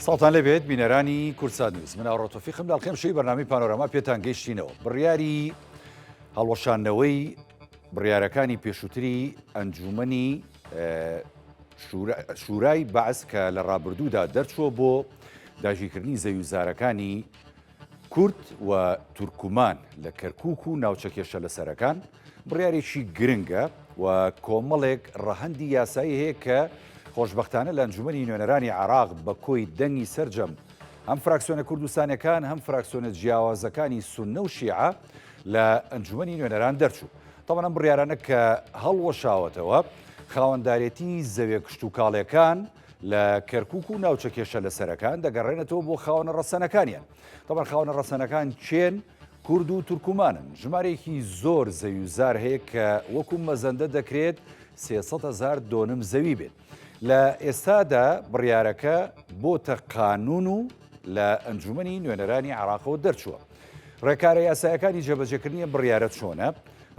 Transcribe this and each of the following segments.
سڵاوتان لێبێت بینەرانی کوردسات نیوز من ئاڕۆ تۆفیقم لە ئەڵقەی ئەمشەوی بەرنامەی پانۆراما پێتان گەیشتینەوە بڕیاری هەڵوەشاندنەوەی بڕیارەکانی پێشووتری ئەنجومەنی شورای بەعس کە لە ڕابردوودا دەرچووە بۆ داگیرکردنی زەویوزارەکانی کورد و تورکمان لە کەرکوک و ناوچە کێشە لەسەرەکان بڕیارێکی گرنگە و کۆمەڵێک ڕەهەندی یاسایی هەیە کە خۆشبەختانە لە ئەنجومەنی نوێنەرانی عێراق بە کۆی دەنگی سەرجەم هەم فراکسیۆنە کوردستانیەکان هەم فراکسیۆنە جیاوازەکانی سوننە و شیعە لە ئەنجومەنی نوێنەران دەرچوو. تەبعەن ئەم بڕیارانە کە هەڵوەشاوەتەوە خاوەندارێتی زەویە کشتوکاڵیەکان لە کەرکوک و ناوچە کێشە لەسەرەکان دەگەڕێنێتەوە بۆ خاوەنە ڕەسەنەکانیان. تەبعەن خاوەنە ڕەسەنەکان کێن؟ کورد و تورکمانن. ژمارەیەکی زۆر زەوی و زار هەیە کە وەکو مەزەندە دەکرێت 300 هەزار دۆنم زەوی بێت. لە ئێستادا بڕیارەکە بۆتە قانون و لە ئەنجومەنی نوێنەرانی عێراقەوە دەرچووە. ڕێکارە یاسایەکانی جێبەجێکردنی ئەم بڕیارە چۆنە؟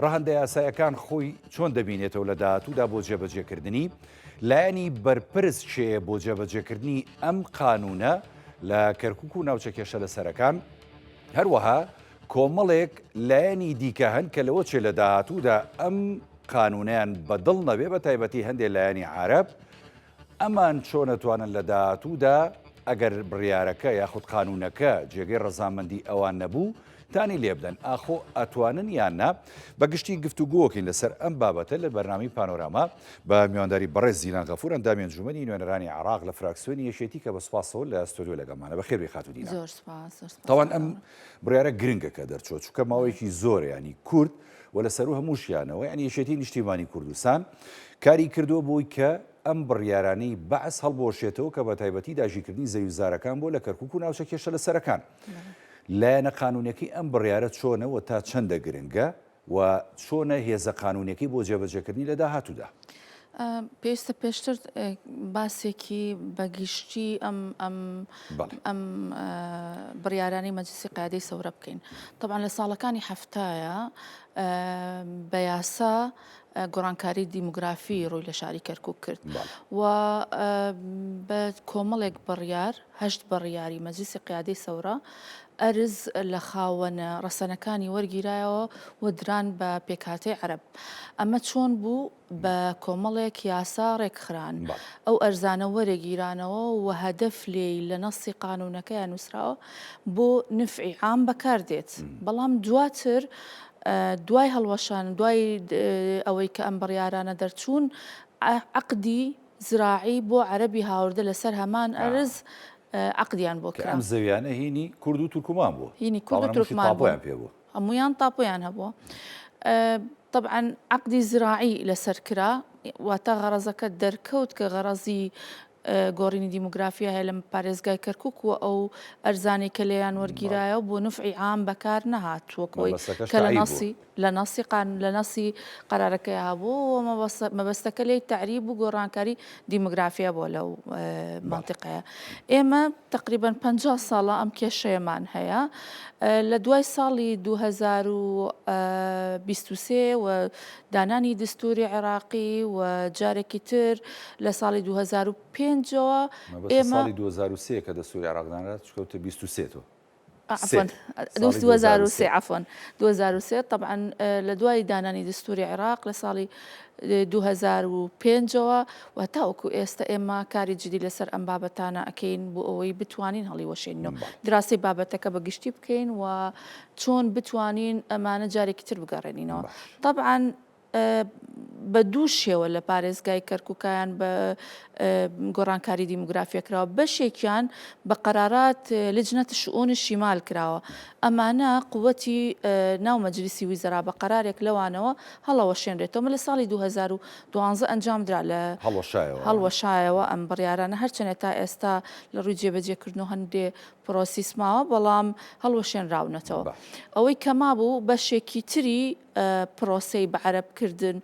ڕەهەندە یاسایەکان خۆی چۆن دەبینێتەوە لە داهاتوودا بۆ جێبەجێکردنی؟ لایەنی بەرپرس کێیە بۆ جێبەجێکردنی ئەم قانوونە لە کەرکوک و ناوچە کێشە لەسەرەکان؟ هەروەها کۆمەڵێک لایەنی دیکە هەن کە لەوە چێ لە داهاتوودا ئەم قانوونەیان بەدڵ نەبێ بە تایبەتی هەندێ لایەنی عەرەب، ئەمان چۆن ئەتوانن لە داهاتوودا ئەگەر بڕیارەکە یاخود قانوونەکە جێگەی ڕەزامەندی ئەوان نەبوو تانی لێبدەن ئاخۆ ئەتوانن یان نا؟ بە گشتی گفتوگۆکەین لەسەر ئەم بابەتە لە بەرنامەی پانۆراما بە میوانداری بەڕێز زیلان غەفور ئەندامی ئەنجومەنی نوێنەرانی عێراق لە فراکسیۆنی یەکێتی کە بە سوپاسەوە لە ستۆدیۆ لەگەڵمانە بەخێر بێی خاتوو دینا. زۆر سوپاس زۆر سوپاس تاوان ئەم بڕیارە گرنگە کە دەرچووە چونکە ماوەیەکی زۆرە ینی کورد و لە سەروو هەمووشیانەوە یانی یەکێتی نیشتیمانی کوردستان کاری کردووە بۆی کە ئەم بڕیارانەی بەعس هەڵبوەشێتەوە کە بە تایبەتی داگیرکردنی زەویوزارەکان بووە لە کەرکوک و ناوچە کێشە لەسەرەکان. لایەنە قانونیەکەی ئەم بڕیارە چۆنە و تا چەندە گرنگە و چۆنە هێزە قانونیەکەی بۆ جێبەجێکردنی لە داهاتوودا؟ پێویستە پێشتر باسێکی بە گشتی ئەم ئەم ئەم بڕیارانەی مەجلسی قیادەی سەورە بکەین. تەبعەن لە ساڵەکانی حەفتایە بە یاسا گۆڕانکاری دیموگرافی ڕووی لە شاری کەرکک کرد و بە کۆمەڵێک بڕیار هەشت بڕیاری مەجلسی قیادەی سەورە ئەرز لە خاوەنە ڕەسەنەکانی وەرگیرایەوە و دران بە پێکهاتەی عەرەب. ئەمە چۆن بوو؟ بە کۆمەڵێک یاسا ڕێکخران. ئەو ئەرزانە وەرەگیرانەوە و هەدەف لێی لە نەسی قانوونەکەیا نووسراوە بۆ نفعی عام بەکار دێت. بەڵام دواتر دوای هەڵوەشان دوای ئەوەی کە ئەم بڕیارانە دەرچوون عەقدی زراعی بۆ عەرەبی هاوردە لەسەر هەمان ئەرز عەقدیان بۆ کرا. کە ئەم زەویانە هینی کورد و تورکمان بووە. هینی کورد و تورکمان بوون. تاپۆیان پێ بووە. هەموویان تاپۆیان هەبووە. تەبعەن عەقدی زراعی لەسەر کرا، واتە غەڕەزەکە دەرکەوت کە غەڕەزی گۆڕینی دیموگرافیا هەیە لە پارێزگای کەرکوک و ئەو ئەرزانەی کە لێیان وەرگیرایەوە بۆ نفعی عام بەکار نەهات وەک ئەوەی کە لە نەسی لە نەسی قان لە نەسی قەرارەکەی هەبوو و مەبەستەکە لێی تەعریب و گۆڕانکاری دیموگرافیا بووە لەو مەنتیقەیە. ئێمە تەقریبەن 50 ساڵە ئەم کێشەیەمان هەیە. لە دوای ساڵی 2023 و دانانی دستوری عێراقی و جارێکی تر لە ساڵی 2005ەوە ئێمە ساڵی 2003 کە دەستوری عێراق دانرا چکەوتە 23 تۆ عەفوەن 2003 عەفوەن 2003 طبعا لە دوای دانانی دستوری عێراق لە ساڵی 2005ەوە و تاوەکو ئێستا ئێمە کاری جدی لەسەر ئەم بابەتانە ئەکەین بۆ ئەوەی بتوانین هەڵیوەشێنینەوە دراسی بابەتەکە بە گشتی بکەین و چۆن بتوانین ئەمانە جارێکی تر بگەڕێنینەوە طبعا بە دوو شێوە لە پارێزگای کەرکوکیان بە گۆڕانکاری دیموگرافیە کراوە بەشێکیان بە قەرارات لجنە شئون شیمال کراوە ئەمانە قوتی ناو مەجلیسی ویزەرا بە قەرارێک لەوانەوە هەڵەوەشێنرێتەوە لە ساڵی 2012 ئەنجام درا لە هەڵوەشایەوە ئەم بڕیارانە هەرچەنێ تا ئێستا لە ڕووی جێبەجێکردن و هەندێ پرۆسیس ماوە بەڵام هەڵوەشێنراونەتەوە ئەوەی کە مابوو بەشێکی تری پرۆسەی بەعەرەبکردن.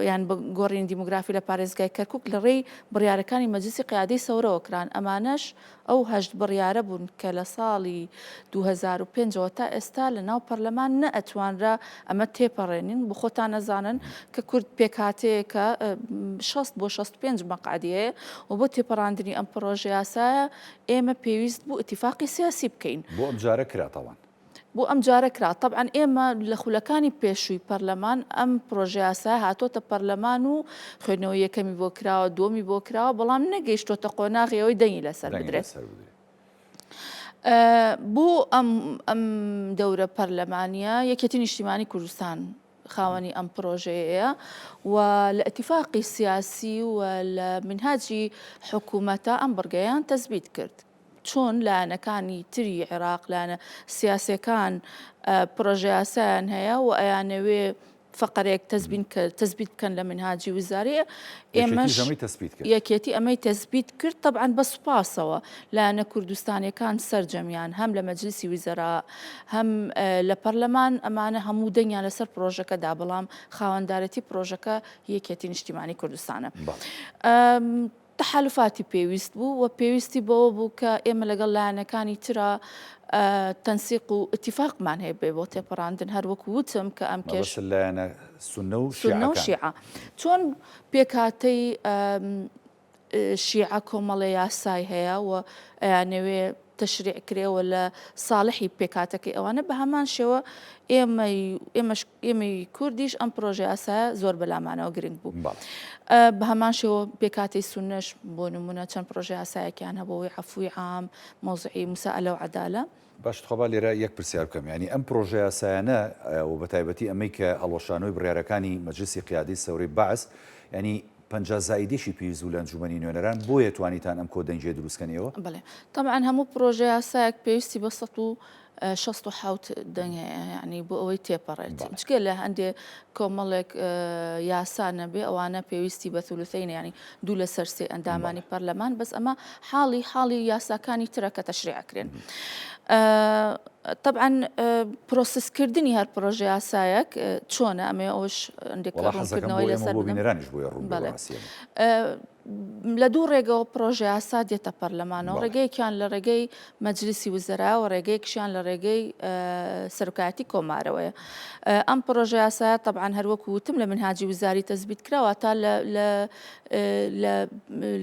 یان بە گۆڕینی دیموگرافی لە پارێزگای کەرکوک لە ڕێی بڕیارەکانی مەجلیسی قیادەی سەورەوە کران، ئەمانەش ئەو هەشت بڕیارە بوون کە لە ساڵی 2005 ەوە تا ئێستا لە ناو پەرلەمان نەئەتوانرا ئەمە تێپەڕێنین، بۆ خۆتان ئەزانن کە کورد پێکهاتەیەکە 60 بۆ 65 مەقعەدی هەیە و بۆ تێپەڕاندنی ئەم پڕۆژەیاسایە ئێمە پێویست بوو ئیتیفاقی سیاسی بکەین. بۆ ئەمجارە کرا تاوان. بۆ ئەم جارە کرا. تەبعەن ئێمە لە خولەکانی پێشووی پەرلەمان ئەم پرۆژەیاسایە هاتۆتە پەرلەمان و خوێندنەوەی یەکەمی بۆ کراوە، دووەمی بۆ کراوە، بەڵام نەگەیشتۆتە قۆناغی ئەوەی دەنگی لەسەر بدرێت. بۆ ئەم ئەم دەورە پەرلەمانییە یەکێتی نیشتیمانی کوردستان خاوەنی ئەم پرۆژەیەیە و لە ئیتیفاقی سیاسی و لە مینهاجی حکوومەتە ئەم بڕگەیان تەسبیت کرد. چۆن لایەنەکانی تری عێراق، لایەنە سیاسیەکان پرۆژەیاسایان هەیە و ئەیانەوێ فەقەرێک تەزبین تەزبیت بکەن لە منهاجی وزاری ئێمەش یەکێتی ئەمەی تەزبیت کرد طبعا بە سوپاسەوە لایەنە کوردستانیەکان سەرجەمیان هەم لە مەجلیسی وزەرا هەم لە پەرلەمان ئەمانە هەموو دەنگیان لەسەر پرۆژەکەدا بەڵام خاوەندارێتی پرۆژەکە یەکێتی نیشتیمانی کوردستانە. تەحالوفاتی پێویست بوو و پێویستی بەوە بوو کە ئێمە لەگەڵ لایەنەکانی ترا تەنسیق و ئیتیفاقمان هەیە بێ بۆ تێپەڕاندن هەر وەکو وتم کە ئەم کێش مەبەست لایەنە سوننە و سوننە و شیعەکان. شیعە چۆن پێکهاتەی شیعە کۆمەڵێ یاسای هەیە و ئەیانەوێ تەشریع کرێ و لە ساڵحی پێکهاتەکەی ئەوانە بە هەمان شێوە ئێمەی ئێمەش ئێمەی کوردیش ئەم پرۆژە یاسایە زۆر بەلامانەوە گرنگ بوو. بە هەمان شێوە پێکهاتەی سوننەش بۆ نمونە چەند پرۆژە یاسایەکیان هەبوو ئەوەی عەفوی عام، مەوزوعی مسائلە و عەدالە. باش تخوا با لێرە یەک پرسیار بکەم یانی ئەم پرۆژە یاسایانە و بەتایبەتی ئەمەی کە هەڵوەشانەوەی بڕیارەکانی مەجلسی قیادەی سەورەی بەعس یانی 50 زائیدێکی پێویست بوو لە ئەنجومەنی نوێنەران بۆیە توانیتان ئەم کۆدەنگیە دروست کەن ئێوە؟ بەڵێ تەبعەن هەموو پرۆژە یاسایەک پێویستی بە 167 دەنگ هەیە یانی بۆ ئەوەی تێپەڕێت جگە لە هەندێ کۆمەڵێک یاسا نەبێ ئەوانە پێویستی بە ثلثین یانی دوو لەسەر سێ ئەندامانی پەرلەمان بەس ئەمە حاڵی حاڵی یاساکانی ترە کە تەشریع ئەکرێن. طبعا پرۆسسکردنی هەر پرۆژە یاسایەک چۆنە ئەمێ ئەوش هەندێک ڕوونکردنەوەی لەسەر بۆ بینەرانیش بۆیە ڕوون بەڵێ لە دوو ڕێگەوە پرۆژەیاسا دێتە پەرلەمانەوە، ڕێگەیەکیان لە ڕێگەی مەجلیسی وزەرا و ڕێگەیەکیشیان لە ڕێگەی سەرۆکایەتی کۆمارەوەیە. ئەم پرۆژەیاسایە تەبعەن هەر وەکو وتم لە منهاجی وزاری تەسبیت کرا، واتە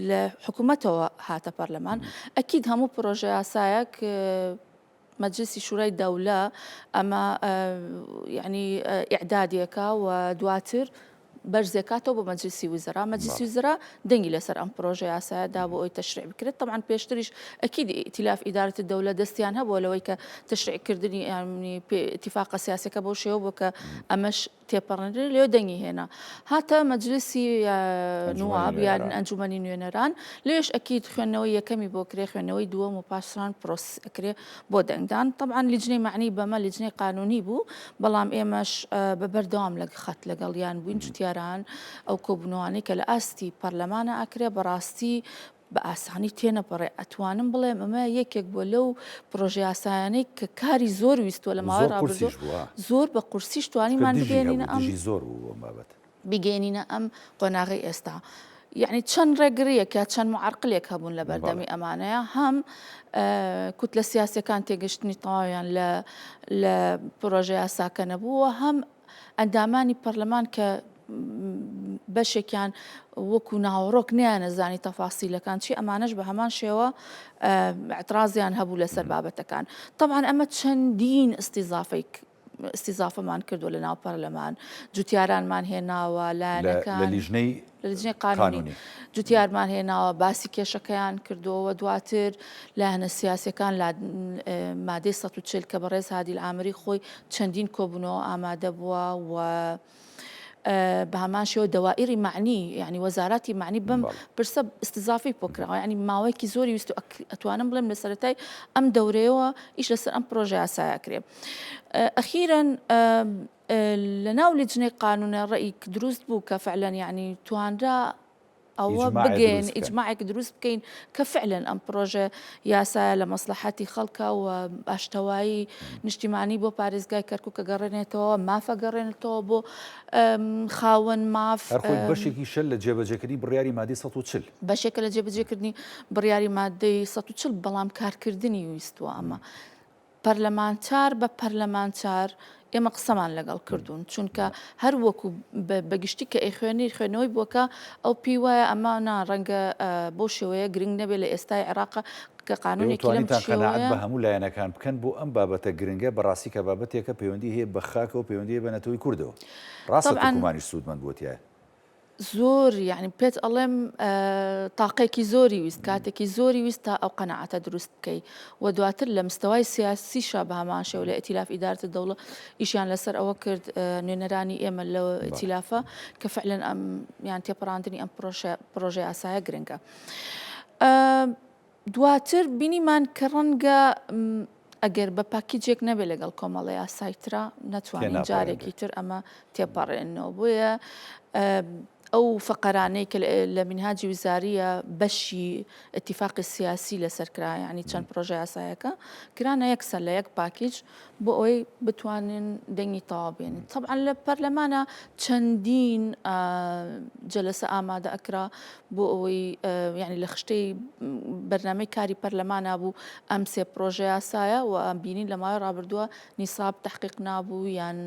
لە حکوومەتەوە هاتە پەرلەمان. ئەکید هەموو پرۆژەیاسایەک مەجلیسی شورای دەولە ئەمە یعنی ئیعدادێکە و دواتر بەرزێکاتەوە بۆ مەجلیسی وزرا مەجلیسی وزرا دەنگی لەسەر ئەم پرۆژە یاسایە دا بۆ ئەوی تەشریع بکرێت طبعا پێشتریش ئەکید ئیتیلاف ئیدارەت دەولە دەستیان هەبووە لەوەی کە تەشریعکردنی ئیتیفاقە سیاسەکە بەو شێوە بوو کە ئەمەش تێپەڕێنرێ لێ دەنگی هێنا هاتە مەجلیسی نواب یان ئەنجومەنی نوێنەران لێش ئەکید خوێندنەوەی یەکەمی بۆ کرێ خوێندنەوەی دووەم و پاشان پرۆسس ئەکرێ بۆ دەنگدان طبعا لیجنەی مەعنی بەمە لیجنەی قانونی بوو بەڵام ئێمەش بە بەردەوام لە خەت لەگەڵیان بووین جوتیاران ئەو کۆبوونەوانەی کە لە ئاستی پەرلەمانە ئەکرێ بەڕاستی بە ئاسانی تێنەپەڕێ، ئەتوانم بڵێم ئەمە یەکێک بووە لەو پڕۆژە یاسایانەی کە کاری زۆر ویستووە لە ماوەی ڕابردوو زۆر بە قورسیش توانیمان بگەێنینە ئەم بیگەێنینە ئەم قۆناغی ئێستا. یعنی چەند ڕێگریەک یا چەند معرقلێک هەبوون لە بەردەمی ئەمانەیە هەم کوتلە سیاسەکان تێگەشتنی تەواویان لە لە پرۆژە یاساکە نەبووە هەم ئەندامانی پەرلەمان کە بەشێکیان وەکو ناوەڕۆک نەیانەزانی تەفاسیلەکان چی ئەمانەش بە هەمان شێوە اعترازیان هەبوو لەسەر بابەتەکان طبعا ئەمە چەندین ئستیزافەی ئستیزافەمان کردو لە ناو پەرلەمان جوتیارانمان هێناوە لایەنەکان لە لیژنەی لە لیژنەی قانونی جوتیارمان هێناوە باسی کێشەکەیان کردووە دواتر لایەنە سیاسەکان لە مادەی 140 کە بەڕێز هادی العامری خۆی چەندین کۆبوونەوە ئامادە بووە و بە هەمان شێوە دەوائیری مەعنی یعنی وەزاراتی مەعنی بەم پرسە ئستزافی پۆ کراوە یعنی ماوەیەکی زۆری ویست و ئەتوانم بڵێم لە سەرەتای ئەم دەورەیەوە ئیش لەسەر ئەم پرۆژە یاسایە کرێ ئەخیرەن لە ناو لیجنەی قانونە ڕێک دروست بوو کە فعلەن یعنی توانرا. ئەوە بگەین ئیجماعێک دروست بکەین کە فعلەن ئەم پرۆژە یاسایە لە مەسلحەتی خەڵکە و ئاشتەوایی نیشتیمانی بۆ پارێزگای کەرکک گەڕێنێتەوە مافە گەڕێنێتەوە بۆ خاوەن ماف. هەر خۆی بەشێکیشە لە جێبەجێکردنی بڕیاری مادەی 140. بەشێکە لە جێبەجێکردنی بڕیاری مادەی 140 بەڵام کارکردنی ویستوە ئەمە. پەرلەمانتار بە پەرلەمانتار ئێمە قسەمان لەگەڵ کردوون چونکە هەر وەکو بە گشتی کە ئەیخوێنی خوێندنەوەی بۆکە ئەو پێی وایە ئەمە نا ڕەنگە بەو شێوەیە گرنگ نەبێت لە ئێستای عێراق کە ئێوە قانونێکی لەم توانیتان قەناعەت شێوەیە بە هەموو لایەنەکان بکەن بۆ ئەم بابەتە گرنگە بەڕاستی کە بابەتێکە پەیوەندی هەیە بە خاکەوە پەیوەندی هەیە بە نەتەوەی کوردەوە ڕاستە تەبعەن تورکمانیش سوودمەند بووە تیایا. زۆر یانی پێت ئەڵێم تاقێکی زۆری ویست کاتێکی زۆری ویست تا ئەو قەناعەتە دروست بکەی و دواتر لە مستەوای سیاسیشا بە هەمان شێوە لە ئیتیلاف ئیدارەت دەوڵە ئیشیان لەسەر ئەوە کرد نوێنەرانی ئێمە لە ئیتیلافە کە فعلەن ئەم یان تێپەڕاندنی ئەم پرۆژە پرۆژە یاسایە گرنگە. دواتر بینیمان کە ڕەنگە ئەگەر بە پاکیجێک نەبێت لەگەڵ کۆمەڵە یاسای ترا نەتوانین جارێکی تر ئەمە تێپەڕێنەوە بۆیە ئەو فقرانەی کە لە مینهاجی وزاریە بەشی اتفاقی سیاسی لەسەر کرا یعنی چەند پرۆژە یاسایەکە کرانە یەکسەر لە یەک package بۆ ئەوەی بتوانن دەنگی تەواو بێنن. تەبعەن لە پەرلەمانا چەندین جەلەسە ئامادە ئەکرا بۆ ئەوەی یانی لە خشتەی بەرنامەی کاری پەرلەمانا بوو ئەم سێ پرۆژە یاسایە و بینین لە ماوەی ڕابردووە نیساب تەحقیق نابوو یان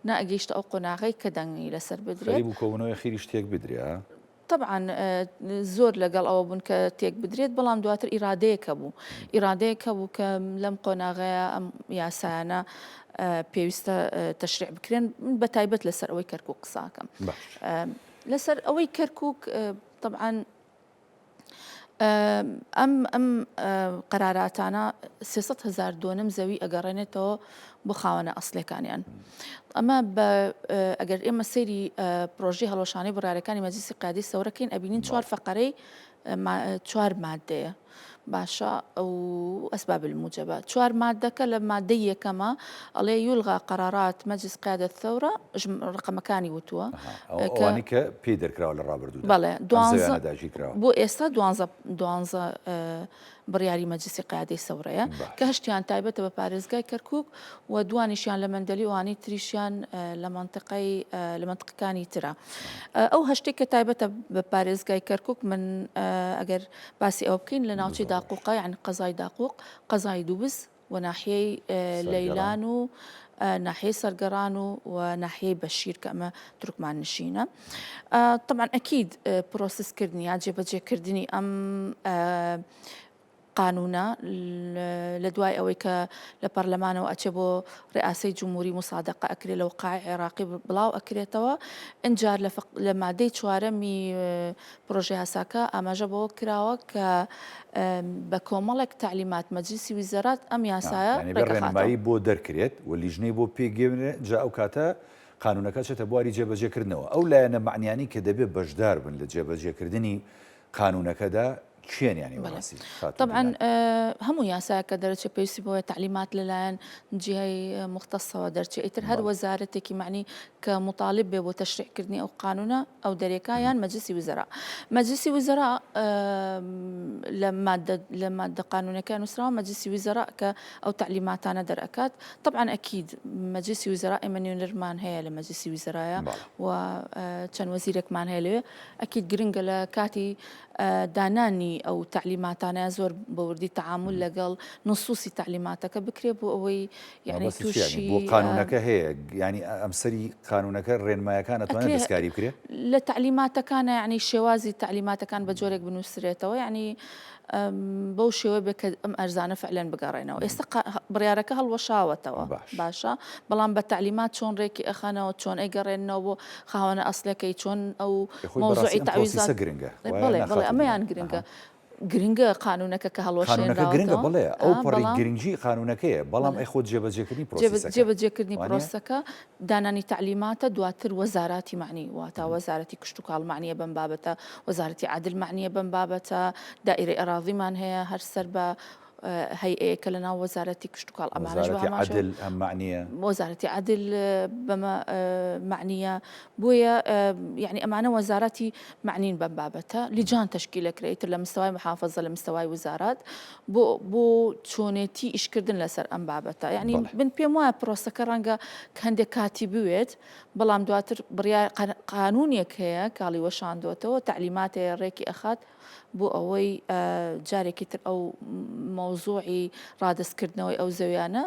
نەئەگەیشتە ئەو قۆناغەی کە دەنگی لەسەر بدرێت. خەریک بوو کۆبوونەوەی ئەخیریش تێک بدرێ ها؟ تەبعەن زۆر لەگەڵ ئەوە بوون کە تێک بدرێت، بەڵام دواتر ئیرادەیەک هەبوو. ئیرادەیەک هەبوو کە لەم قۆناغەیە ئەم یاسایانە پێویستە تەشریع بکرێن، من بە تایبەت لەسەر ئەوەی کەرکووک قسە ئەکەم. لەسەر ئەوەی کەرکووک تەبعەن ئەم ئەم قەراراتانە 300 هەزار دۆنم زەوی ئەگەڕێنێتەوە بۆ خاوەنە ئەسلەکانیان. ئەمە بە ئەگەر ئێمە سەیری پرۆژەی هەڵوەشانەی بڕیارەکانی مەجلیسی قیادەی سەورە کەین ئەبینین چوار فەقەرەی چوار مادەیە باشە ئەو ئەسباب الموجبە چوار مادەکە لە مادەی یەکەمە ئەڵێ یولغا قەرارات مەجلس قیادە الثورە ڕقەمەکانی وتووە ئەوانی کە پێی دەرکراوە لە ڕابردوو بەڵێ دوانزە بۆ ئێستا دوانزە دوانزە بڕیاری مەجلسی قیادەی سەورەیە کە هەشتیان تایبەتە بە پارێزگای کەرکوک و دوانیشیان لە مەندەلی و ئەوانەی تریشیان لە مەنتقەی لە مەنتقەکانی ترە. ئەو هەشتەی کە تایبەتە بە پارێزگای کەرکوک من ئەگەر باسی ئەوە بکەین لە ناوچەی داقوقە یعنی قەزای داقوق، قەزای دوبز و ناحیەی لەیلان و ناحیەی سەرگەڕان و و ناحیەی بەشیر کە ئەمە تورکمان نشینە. طبعا ئەکید پرۆسسکردنی یا جێبەجێکردنی ئەم قانونە لە دوای ئەوەی کە لە پەرلەمانەوە ئەچێ بۆ ڕئاسەی جمهوری مسادەقە ئەکرێ لە وقاعی عێراقی بڵاو ئەکرێتەوە ئنجار لە مادەی چوارەمی پرۆژە یاساکە ئاماژە بەوە کراوە کە بە کۆمەڵێک تەعلیمات مەجلیسی ویزەرات ئەم یاسایە یانی بێ ڕێنمایی بۆ دەرکرێت و لیژنەی بۆ پێکبێنرێت جا ئەو کاتە قانونەکە ئەچێتە بواری جێبەجێکردنەوە ئەو لایەنە مەعنیانەی کە دەبێت بەشدار بن لە جێبەجێکردنی قانونەکەدا کێن یانی بەڕاستی خاتوون تەبعەن دیلان؟ هەموو یاسایەک کە دەرەچێ پێویستی بەوەیە تەعلیمات لەلایەن جیهەی موختەسەوە دەرچێ ئیتر هەر بەڵێ. وەزارەتێکی مەعنی کە موتالیب بێ بۆ تەشریع کردنی ئەو قانونە ئەو دەرێکا یان مەجلسی وزەرا مەجلسی وزەرا لە مادە لە مادە قانونەکە نووسراوە مەجلسی وزەرا کە ئەو تەعلیماتانە دەرئەکات تەبعەن ئەکید مەجلسی وزەرا ئێمە نوێنەرمان هەیە لە مەجلسی وزەرایە بەڵێ. و چەند وەزیرێکمان هەیە لەوێ ئەکید گرنگە لە کاتی دانانی ئەو تەعلیماتانە زۆر بە وردی تەعامول لەگەڵ نصوصی تەعلیماتەکە بکرێ بۆ ئەوەی یعنی مەبەستت چیە یانی تووشی بۆ قانونەکە هەیە یانی ئەمسەری قانونەکە ڕێنمایەکان ئەتوانێت ئەکرێ دەستکاری بکرێ؟ لە تەعلیماتەکانە یعنی شێوازی تەعلیماتەکان بە جۆرێک بنووسرێتەوە یعنی بەو شێوە بێ کە ئەم ئەرزانە فعلەن بگەڕێنەوە ئێستا بڕیارەکە هەڵوەشاوەتەوە باشە بەڵام بە تەعلیمات چۆن ڕێکی ئەخەنەوە چۆن ئەیگەڕێننەوە بۆ خاوەنە ئەسلەکەی چۆن ئەو مەوزوعی تەعویزات گرنگە بەڵێ بەڵێ ئەمەیان گرنگە گرنگە قانونەکە کە قانونەکە گرنگە بڵێ ئەو پەڕی گرنگی قانونەکەیە بەڵام ئەی خۆ جێبەجێکردنی پرۆسەکە جێبەجێکردنی پرۆسەکە دانانی تەعلیماتە دواتر وەزاراتی مەعنی واتا وەزارەتی کشتوکاڵ مەعنیە بەم بابەتە وەزارەتی عەدل مەعنیە بەم بابەتە دائیرەی ئەراضیمان هەیە هەر سەر بە. هەیئەیە کە لەناو وەزارەتی کشتوکاڵ ئەمانەش بە وەزارەتی هەمان شێوە عەدل هەم مەعنییە؟ وەزارەتی عەدل بەمە مەعنییە بۆیە یانی ئەمانە وەزارەتی مەعنین بەم بابەتە لیجان تەشکیل ئەکرێ ئیتر لە مستەوای محافەزە لە مستەوای وزارات بۆ بۆ چۆنێتی ئیشکردن لەسەر ئەم بابەتە یانی بەڵێ. من پێم وایە پرۆسەکە ڕەنگە هەندێک کاتی بوێت بەڵام دواتر بڕیار قانونێک هەیە کاڵی وەشاندۆتەوە تەعلیمات هەیە ڕێکی ئەخات بۆ ئەوەی جارێکی تر ئەو مەوزوعی ڕادەستکردنەوەی ئەو زەویانە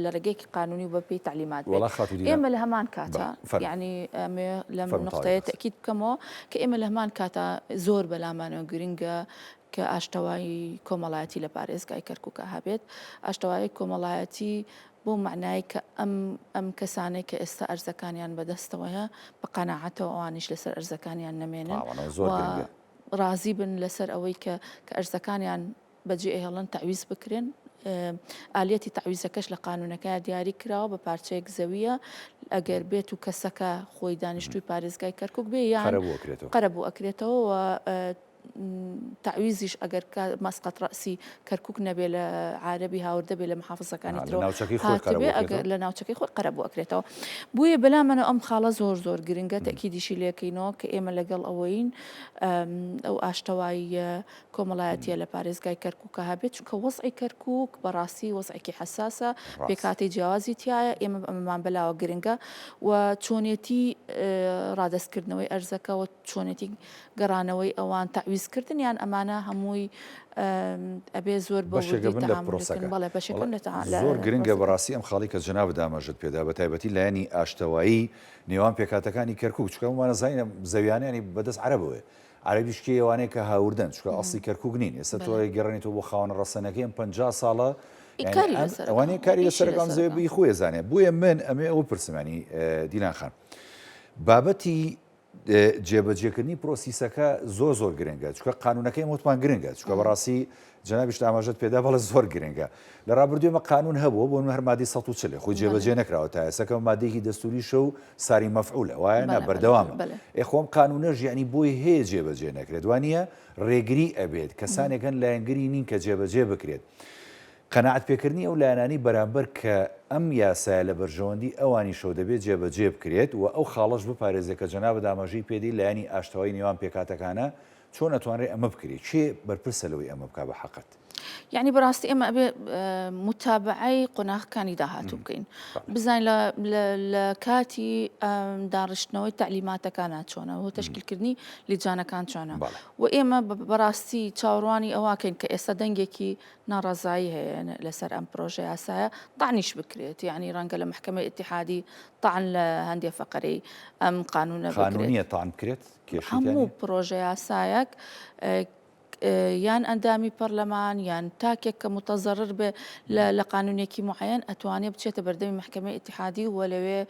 لە ڕێگەیەکی قانونی و بەپێی تەعلیمات بێت. وەڵا خاتوو دیلان ئێمە لە هەمان کاتا بەڵێ فەرموو. یانی ئەمەوێ لەم فەرموو تەواوی نوقتەیە قسە. تەئکید بکەمەوە کە ئێمە لە هەمان کاتا زۆر بەلامانەوە گرنگە کە ئاشتەوایی کۆمەڵایەتی لە پارێزگای کەرکووکا هەبێت. ئاشتەوایی کۆمەڵایەتی بەو مەعنای کە ئەم ئەم کەسانەی کە ئێستا ئەرزەکانیان بەدەستەوەیە بە قەناعەتەوە ئەوانیش لەسەر ئەرزەکانیان نەمێنن تاوانەوە زۆر و گرنگە. ڕازی بن لەسەر ئەوەی کە کە ئەرزەکانیان بەجێ ئەهێڵن تەعویز بکرێن. ئالیەتی تەعویزەکەش لە قانونەکەیا دیاری کراوە بە پارچەیەک زەویە ئەگەر بێت و کەسەکە خۆی دانیشتووی پارێزگای کەرکوک بێ یان قەرەبوو ئەکرێتەوە. قەرەبوو ئەکرێتەوە و تەعویزیش ئەگەر کە مەسقەت ڕەئسی کەرکوک نەبێ لە عارەبی هاوردە بێ لە محافزەکانی لە ترەوە ناوچەکەی خۆی هاتبێ قەرەبوو ئەگەر ئەکرێتەوە؟ لە ناوچەکەی خۆی قەرەبوو ئەکرێتەوە. بۆیە بەلامەنەوە ئەم خاڵە زۆر زۆر گرنگە تەئکیدیشی لێکەینەوە کە ئێمە لەگەڵ ئەوەین ئەو ئاشتەواییە کۆمەڵایەتیە لە پارێزگای کەرکوکا هەبێت چونکە وەزعی کەرکوک بەڕاستی وەزعێکی حەساسە ڕاست. پێکهاتەی جیاوازی تیایە ئێمە ئەمەمان بەلاوە گرنگە و چۆنێتی ڕادەستکردنەوەی ئەرزەکە و چۆنێتی گەڕانەوەی ئەوان تەعویز کردنیان ئەمانە هەمووی ئەبێ زۆر بە بەشێکە وردی بن لە تەعامول بکەن پرۆسەکە. بەڵێ بەشێکن وەڵا لە تەعا لە زۆر گرنگە پرۆسەکە. بەڕاستی ئەم خاڵەی کە جەنابت ئاماژەت پێدا بە تایبەتی لایەنی ئاشتەوایی نێوان پێکهاتەکانی کەرکوک چونکە هەموومان ئەزانین ئەم زەویانە یانی بەدەست عەرەبەوەیە عەرەبیش کێیە ئەوانەیە کە هاوردەن چونکە ئەسڵی کەرکوک نین ئێستا تۆ بەڵێ. گەڕێنیتەوە بۆ خاوەنە ڕەسەنەکەی ئەم 50 ساڵە یانی کاری ئەم لەسەر ئەکا ئەوانەیە کاری ئیشی لەسەر ئەکا ئەم لەسەر زەویە ئەکا. بی خۆی ئەزانێ بۆیە من ئەمەوێ ئەوە بپرسم یانی دیلان خان بابەتی جێبەجێکردنی پرۆسیسەکە زۆر زۆر گرنگە چونکە قانونەکەی ئێمە وتمان گرنگە چونکە بەڕاستی جەنابیشت ئاماژەت پێدا بەڵێ زۆر گرنگە لە ڕابردوو ئێمە قانون هەبووە بۆ هەر مادەی 140 خۆی جێبەجێ نەکراوە تا ئێستا کە مادەیەکی دەستوریشە و ساری مەفعولە وایە نا بەردەوامە ئێ خۆم قانونەش یعنی بۆی هەیە جێبەجێ نەکرێت وانە ڕێگری ئەبێت کەسانێک هەن لایەنگری نین کە جێبەجێ بکرێت قەناعەت پێکردنی ئەو لایەنانەی بەرامبەر کە ئەم یاسایە لە بەرژەوەندی ئەوانیشەوە دەبێت جێبەجێ بکرێت و ئەو خاڵەش بپارێزێت کە جەنابت ئاماژەی پێدەی لایەنی ئاشتەوایی نێوان پێکهاتەکانە، چۆن ئەتوانرێت ئەمە بکرێت؟ کێ بەرپرسە لەوەی ئەمە بکا بە حەقت؟ یەعنی بەڕاستی ئێمە ئەبێ موتابەعەی قۆناغەکانی داهاتوو بکەین بزانین لە کاتی داڕشتنەوەی تەعلیماتەکانا چۆنە و تەشکیلکردنی لیجانەکان چۆنە و ئێمە بەڕاستی چاوەڕوانی ئەوەکەین کە ئێستا دەنگێکی ناڕەزایی هەیە لەسەر ئەم پرۆژە یاسایە تەعنیش بکرێت یعنی ڕەنگە لە مەحکەمەی ئیتیحادی تەعن لە هەندێ فەقەرەی ئەم قانونە بکرێت. قانونیە تەعن بکرێت؟ کێشەی تیا هەموو نیە؟ پرۆژە یاسایەک یان ئەندامی پەرلەمان یان تاکێک کە متەزەڕر بێ لە قانونێکی معەیەن ئەتوانێ بچێتە بەردەمی مەحکەمەی ئیتیحادی و لەوێ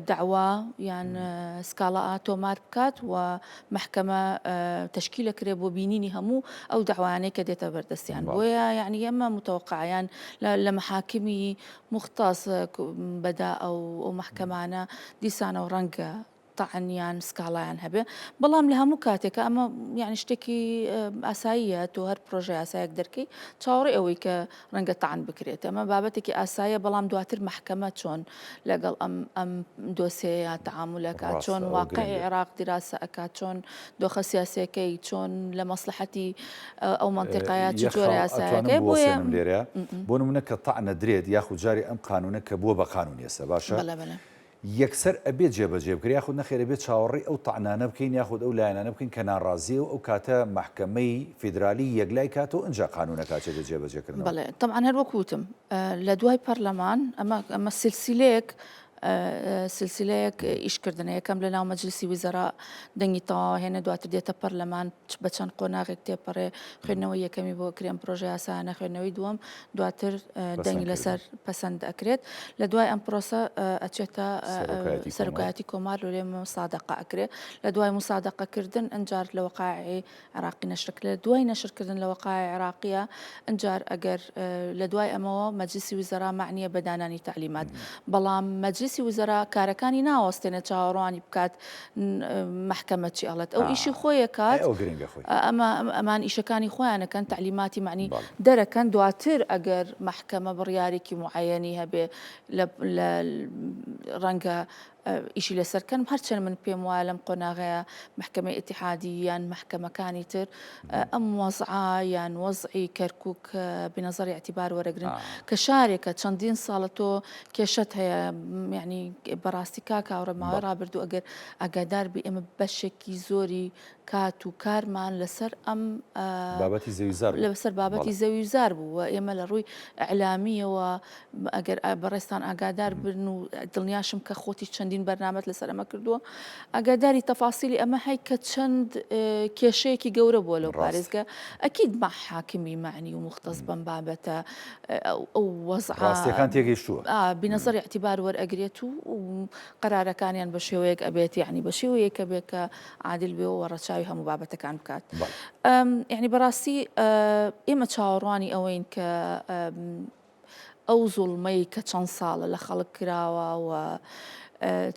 دەعوا یان سکاڵا تۆمار بکات و مەحکەمە تەشکیل ئەکرێ بۆ بینینی هەموو ئەو دەعوایانەی کە دێتە بەردەستیان بۆیە یعنی ئێمە متەوقعیان لە مەحاکمی مختص بەدا ئەو ئەو مەحکەمانە دیسانەوە ڕەنگە تەعن یان سکاڵایان هەبێ بەڵام لە هەموو کاتێکە ئەمە یعنی شتێکی ئاساییە تۆ هەر پرۆژە یاسایەک دەرکەی چاوەڕێ ئەوەی کە ڕەنگە تەعن بکرێت ئەمە بابەتێکی ئاساییە بەڵام دواتر مەحکەمە چۆن لەگەڵ ئەم ئەم دۆسێیە تەعامول ئەکات ڕاستە چۆن ئەوە واقعی گرنگە. عێراق دیراسە ئەکات چۆن دۆخە سیاسیەکەی چۆن لە مەسلحەتی ئەو مەنتیقەیە چ یەک جۆرە خاڵ ئەتوانم یاسایەکەیە بۆیە بوەسێنم لێرە بۆ نمونە کە تەعنە درێت یاخود جارێ ئەم قانونە کە بووە بە قانون ئێستا باشە بەڵێ بەڵێ. یەکسەر ئەبێت جێبەجێ بکرێت یاخود نەخێر ئەبێت چاوەڕێی ئەو تەعنانە بکەین یاخود ئەو لایەنانە بکەین کە ناڕازیە و ئەو کاتە مەحکەمەی فیدرالی یەکلای کاتەوە ئنجا قانونەکە ئەچێتە جێبەجێکردنەوە. بەڵێ تەبعەن هەر وەکو وتم لە دوای پەرلەمان ئەمە ئەمە سلسیلەیەک سلسلەیەک ئیشکردنە یەکەم لە ناو مەجلسی وزەرا دەنگی تەواوە هێنە دواتر دێتە پەرلەمان بە چەند قۆناغێک تێپەڕێ خوێندنەوەی یەکەمی بۆ کرێن پرۆژە یاسایانە خوێندنەوەی دووەم دواتر دەنگی لەسەر پەسەند ئەکرێت لە دوای ئەم پرۆسە ئەچێتە سەرۆکایەتی کۆمار لێ مسادقە ئەکرێت لە دوای مسادقەکردن ئەنجار لە وەقاعی عراقی نەشرک لە دوای نەشرکردن لە وەقاعی عراقیە ئەنجار ئەگەر لە دوای ئەمەوە مەجلسی وزەرا معنیە بە دانانی تعلیمات بەڵام مەجلسی. مەجلیسی وزەرا کارەکانی ناوەستێنێت چاوەڕوانی بکات مەحکەمە چی ئەڵێت ئەو ئیشی خۆی ئەکات ئەو گرنگە خۆی ئەمە ئەمان ئیشەکانی خۆیان ئەکەن تەعلیماتی مەعنی دەرەکەن دواتر ئەگەر مەحکەمە بڕیارێکی موعەیەنی هەبێ لە لە ڕەنگە ئیشی لەسەر کەن هەرچەند من پێم وایە لەم قۆناغەیە مەحکەمەی ئیتیحادی یان مەحکەمەکانی تر ئەم وەزعە یان وەزعی کەرکوک بنەزەری ئیعتیبار وەرەگرن کە شارێکە چەندین ساڵە تۆ کێشەت هەیە یعنی بەڕاستی کاک هاوڕێ ماوەی ڕابردوو ئەگەر ئاگادار بی ئێمە بەشێکی زۆری کات و کارمان لەسەر ئەم بابەتی زەویزار لەسەر بابەتی زەویزار بوو و ئێمە لە ڕووی ئەعلامیەوە ئەگەر بەڕێزتان ئاگادار بن و دڵنیاشم کە خۆتی چەندین بەرنامەت لەسەر ئەمە کردووە ئاگاداری تەفاسیلی ئەمە هەی کە چەند کێشەیەکی گەورە بووە لەو پارێزگە ئەکید مع حاکمی معنی و مختص بەم بابەتە ئەو وەزعە ڕاستیەکان تێگەیشتووە بنەزەر اعتبار وەرئەگرێت و قەرارەکانیان بە شێوەیەک ئەبێت یعنی بە شێوەیەکە بێت کە عادل بێ و ڕەچاوی هەموو بابەتەکان بکات یعنی بەڕاستی ئێمە چاوەڕوانی ئەوەین کە ئەو زوڵمەی کە چەند ساڵە لە خەڵک کراوە و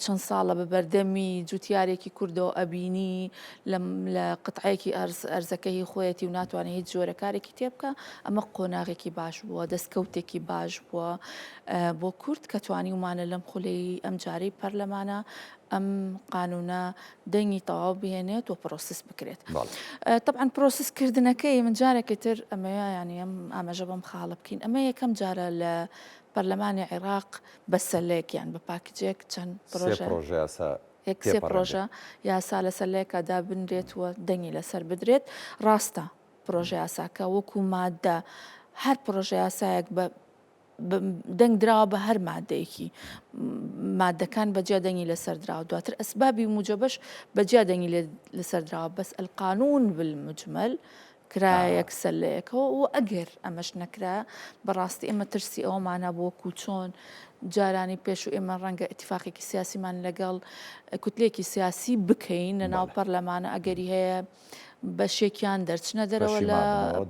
چەند ساڵە بە بەردەمی جوتیارێکی کوردەوە ئەبینی لە قطعەیەکی ئەرزەکەی خۆیەتی و ناتوانێت هیچ جۆرە کارێکی تێ بکە ئەمە قۆناغێکی باش بووە دەستکەوتێکی باش بووە بۆ کورد کە توانیومانە لەم خولەی ئەم جارەی پەرلەمانە ئەم قانونە دەنگی تەواو بهێنێت و پرۆسس بکرێت تەبعەن پرۆسس کردنەکەی من جارێکی تر ئەمەیە یانی ئەم ئاماژە بەم خاڵە بکەین ئەمە یەکەم جارە لە پەرلەمانی عێراق بە سەلێک یان بە پاکجێک چەند پرۆژە یاسا یەک سێ پرۆژە یاسا لەسەر لەیەکا دابنرێت و دەنگی لەسەر بدرێت ڕاستە پرۆژە یاساکە وەکو مادە هەر پرۆژە یاسایەک بە دەنگ دراوە بە هەر مادەیەکی مادەکان بە جیا دەنگی لەسەر دراوە دواتر ئەسبابی موجەبەش بە جیا دەنگی لەسەر دراوە بەس القانون بالمجمل کرا یەکسەر لە یەکەوە و ئەگەر ئەمەش نەکرا بەڕاستی ئێمە ترسی ئەوەمان هەبوو وەکو چۆن جارانی پێشوو ئێمە ڕەنگە ئیتفاقێکی سیاسیمان لەگەڵ کوتلێکی سیاسی بکەین لە ناو پەرلەمانە ئەگەری هەیە بەشێکیان دەرچنە دەرەوە لە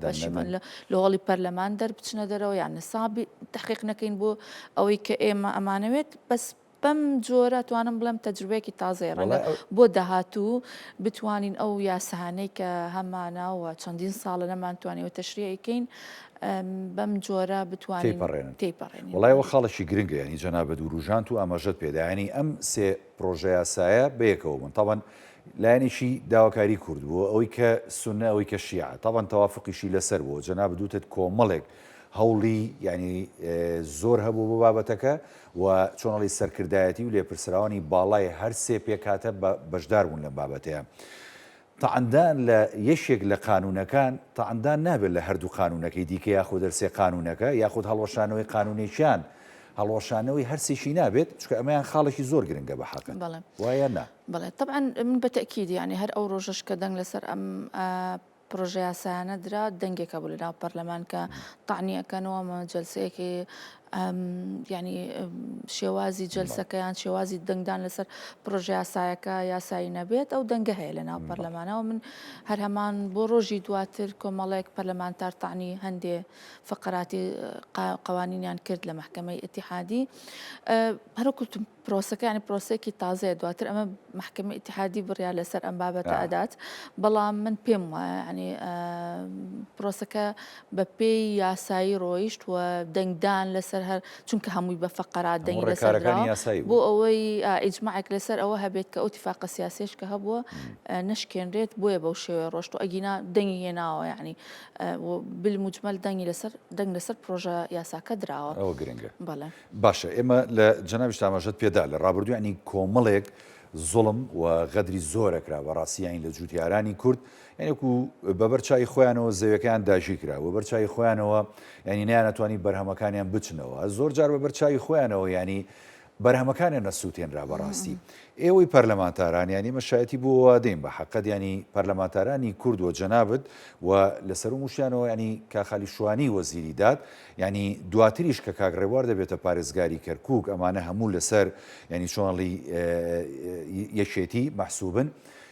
پەشیمان لە هۆڵی پەرلەمان دەربچنە دەرەوە یان نسابی تحقیق نەکەین بۆ ئەوەی کە ئێمە ئەمانەوێت بەس بەم جۆرە توانم بڵێم تەجروبەیەکی تازەیە ڕەنگە بۆ داهاتوو بتوانین ئەو یاسانەی کە هەمانە و چەندین ساڵە نەمانتوانیوە تەشریعی کەین بەم جۆرە بتوانین تێیپەڕێنین. وەڵای ئەوە خاڵێکی گرنگە یانی جەنابت وروژاند و ئاماژەت پێدا یانی ئەم سێ پڕۆژەیاسایە بەیەکەوە بوون تەبعەن لایەنێکی داواکاری کورد بوو ئەوەی کە سوننە ئەوەی کە شیعە تەبعەن تەوافقیشی لەسەر بوو جەنابت وتت کۆمەڵێک هەوڵی یانی زۆر هەبوو بۆ بابەتەکە و چۆنەڵی سەرکردایەتی و لێپرسراوانی باڵای هەر سێ پێکهاتە بەشدار بوون لەم بابەتەیە. تەعندان لە یەکێک لە قانوونەکان تەعندان نابێت لە هەردوو قانوونەکەی دیکە یاخود هەر سێ قانوونەکە یاخود هەڵوەشانەوەی قانوونێکیان هەڵوەشانەوەی هەرسێکی نابێت چونکە ئەمەیان خاڵێکی زۆر گرنگە بە حەقت بەڵێ وایە یان نا؟ بەڵێ تەبعەن من بە تەئکید یانی هەر ئەو ڕۆژەش کە دەنگ لەسەر ئەم پڕۆژە یاسایانە درا دەنگێک هەبوو لەناو پەرلەمان کە تەعنی ئەکەنەوە ئەمە جەلسەیەکی یانی شێوازی جەلسەکەیان شێوازی دەنگدان لەسەر پڕۆژە یاسایەکە یاسایی نەبێت ئەو دەنگە هەیە لەناو پەرلەمانەوە من هەر هەمان بۆ ڕۆژی دواتر کۆمەڵێک پەرلەمانتار تەعنی هەندێ فقراتی قوانینیان کرد لە مەحکەمەی ئیتیحادی هەروەکو پرۆسەکە یانی پرۆسەیەکی تازەیە دواتر ئەمە مەحکەمەی ئیتیحادی بڕیار لەسەر ئەم بابەتە ئەدات بەڵام من پێم وایە ینی پرۆسەکە بە پێی یاسایی ڕۆیشت و دەنگدان لەسەر هەر چونکە هەمووی بە فەقەرات دەنگی لەسەر بۆ ئەوەی ئیجماعێک لەسەر ئەوە هەبێت کە ئەو تفاقە سیاسیش کە هەبووە نشکێنرێت بۆیە بەو شێوەیە ڕۆشت و ئەگینا دەنگی هێناوە یعنی بالمجمل دەنگی لەسەر دەنگ لەسەر پرۆژە یاساکە دراوە ئەوە گرنگە بەڵێ باشە ئێمە لە جەنابیشت ئاماژەت پێدا لە ڕابردوو یانی کۆمەڵێک زوڵم و غەدری زۆر ئەکرا بەڕاستی یانی لە جوتیارانی کورد یانی وەکو بەبەر چاوی خۆیانەوە زەویەکەیان داگیر کرا بەبەر چاوی خۆیانەوە یانی نەیانەتوانی بەرهەمەکانیان بچنەوە زۆر جار بەبەر چاوی خۆیانەوە یانی بەرهەمەکانیان نەسووتێنرا بەڕاستی ئێوەی پەرلەمانتاران یانی ئێمە شایەتی بۆ وا دێین بە حەقت یانی پەرلەمانتارانی کورد و جەنابت و لە سەروو هەمووشیانەوە یانی کاک خالید شوانی وەزیری داد یانی دواتریش کە کاک ڕێبوار دەبێتە پارێزگاری کەرکوک ئەمانە هەموو لەسەر یانی چۆنڵی یەکێتی مەحسوبن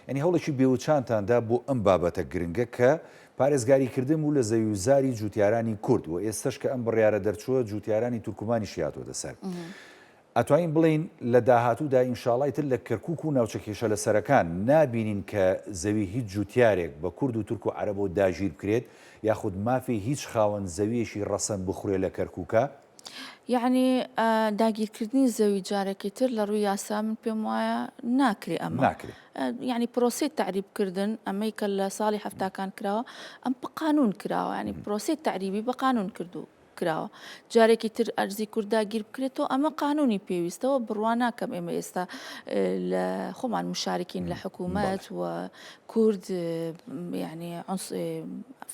یانی هەوڵێکی بێوچانتان دا بۆ ئەم بابەتە گرنگە کە پارێزگاری کردن بوو لە زەوی و زاری جوتیارانی کورد و ئێستەش کە ئەم بڕیارە دەرچووە جوتیارانی تورکمانیشی هاتووەتە سەر. ئەتوانین بڵێین لە داهاتوودا ئینشاڵای تر لە کەرکوک و ناوچە کێشە لەسەرەکان نابینین کە زەوی هیچ جوتیارێک بە کورد و تورک و عەرەبەوە داگیر بکرێت یاخود مافی هیچ خاوەن زەویەکی ڕەسەن بخورێ لە کەرکوکا؟ یەعنی داگیرکردنی زەوی جارێکی تر لە ڕووی یاسا من پێم وایە ناکرێ ئەمە. ناکرێ. یەعنی پرۆسەی تەعریب کردن ئەمەی کە لە ساڵی حەفتاکان کراوە ئەم بە قانوون کراوە یانی پرۆسەی تەعریبی بە قانوون کردوو. کراوە جارێکی تر ئەرزی کورد داگیر بکرێتەوە ئەمە قانونی پێویستەوە بڕوا ناکەم ئێمە ئێستا لە خۆمان مشارکین لە حکوومەت و کورد یعنی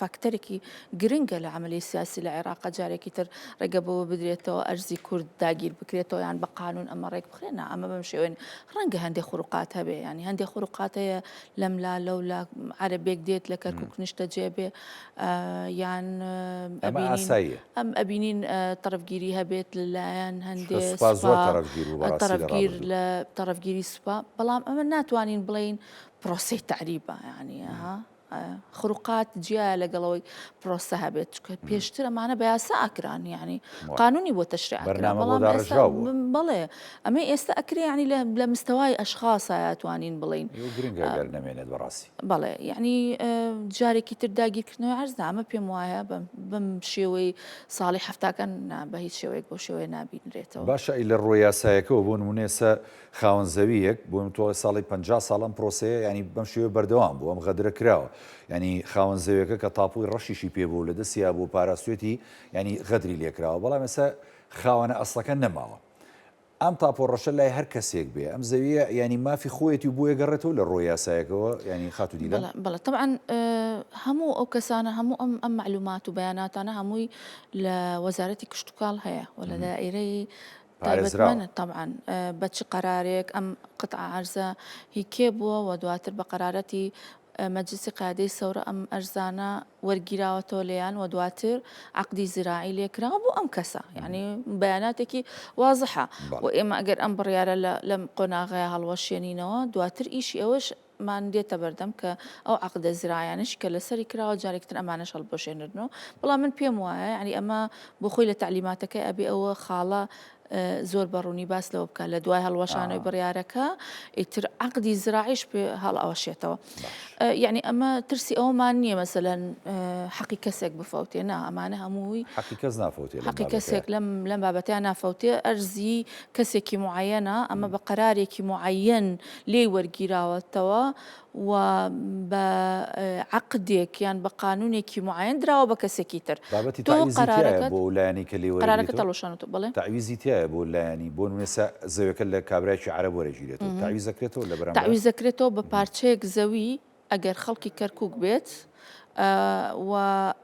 فاکتەرێکی گرنگە لە عملی سیاسی لە عێراقا جارێکی تر ڕێگە بەوە بدرێتەوە ئەرزی کورد داگیر بکرێتەوە یان بە قانون ئەمە ڕێک بخرێنە ئەمە بەم شێوەیە ڕەنگە هەندێک خروقات هەبێ ینی هەندێک خروقات هەیە لەملا لەولا عەرەبێک دێت لە کەرکک نیشتە جێبێ یان ئەمە ئاساییە. ئەم ئەبینین تەڕەفگیری هەبێت لەلایەن هەندێ چونکە سوپا زۆر سوپا تەڕەفگیر بوو بەڕاستی لە تەڕەفگیر ڕابردوو. لە تەڕەفگیری سوپا بەڵام ئەمە ناتوانین بڵێین پرۆسەی تەعریبە یانی ها خروقات جیایە لەگەڵ ئەوەی پرۆسە هەبێت چونکە پێشتر ئەمانە بە یاسا ئەکران یانی وایە. قانونی بۆ تەشریع ئەکرا بەرنامە بۆ بەڵام ئێستا داڕێژراو بووە. بەڵێ ئەمەی ئێستا ئەکرێ یانی لە لە مستەوای ئەشخاسا ئەتوانین بڵێین ئەوە گرنگە گەر نەمێنێت بەڕاستی. بەڵێ یەعنی جارێکی تر داگیرکردنەوەی عەرز نا ئەمە پێم وایە بەم شێوەی ساڵی حەفتاکان نا بە هیچ شێوەیەک بەو شێوەیە نابینرێتەوە. باشە ئەی لە ڕووە یاسایەکەوە بۆ نموونە ئێستا خاوەن زەوییەک بۆ تۆ ساڵی 50 ساڵ ئەم پرۆسەیە یانی بەم شێوەیە بەردەوام بوو ئەم غەدرە کراوە یانی خاوەن زەویەکە کە تاپۆی ڕەشیشی پێ بوو لە دەستیا بوو پاراستوێتی یانی غەدری لێکراوە بەڵام ئێستا خاوەنە ئەسڵەکە نەماوە ئەم تاپۆ ڕەشە لای هەر کەسێک بێ ئەم زەویە یانی مافی خۆیەتی و بۆیە گەڕێتەوە لە ڕۆ یاسایەکەوە یانی خاتوو دیلان؟ بەڵێ بەڵێ تەبعەن هەموو ئەو کەسانە هەموو ئەم ئەم مەعلومات و بەیاناتانە هەمووی لە وەزارەتی کشتوکاڵ هەیە و لە دائیرەی پارێزراوە. تایبەتمەنە تەبعەن بە چ قەرارێک ئەم قطعە عەرزە هی کێ بووە و دواتر بە قەرارەتی مەجلسی قیادەی سەورە ئەم ئەرزانە وەرگیراوەتەوە لێیان و دواتر عەقدی زراعی لێکراوە بۆ ئەم کەسە یعنی بەیاناتێکی وازحە و ئێمە ئەگەر ئەم بڕیارە لەم قۆناغەیە هەڵوەشێنینەوە دواتر ئیشی ئەوەش مان دێتە بەردەم کە ئەو عەقدە زراعیانەش کە لەسەری کراوە جارێکتر ئەمانەش هەڵبوەشێنرنەوە بەڵام من پێم وایە یعنی ئەمە بۆ خۆی لە تەعلیماتەکەی ئەبێ ئەوە خاڵە زۆر بە ڕوونی باس لەوە بکات لە دوای هەڵوەشانەوەی بڕیارەکە ئیتر عەقدی زراعیش پێ هەڵئەوەشێتەوە یعنی ئەمە ترسی ئەومان نییە مەسەلەن حەقی کەسێک بفەوتێ نا ئەمانە هەمووی حەقی کەس نافەوتێ حەقی کەسێک لەم لەم بابەتیان نافەوتێ ئەرزی کەسێکی معەنە ئەمە بە قەرارێکی معەن لێی وەرگیراوەتەوە و بە عەقدێک یان بە قانونێکی معەیەن دراوە بە کەسێکی تر. بابەتی تۆ تەعویزی تیایە قەرارەکەت بۆ ئەو لایەنەی کە لێی قەرارەکەت وەرەگرێتەوە؟ هەڵوەشاندووەتەوە بەڵێ. تەعویزی تیایە بۆ لایەنی بۆ نمونە ئێستا زەویەکە لە کابرایەکی عەرەب وەرەگیرێتەوە تەعویز دەکرێتەوە لە بەرامبەرا؟ تەعویز دەکرێتەوە بە پارچەیەک زەوی ئەگەر خەڵکی کەرکوک بێت و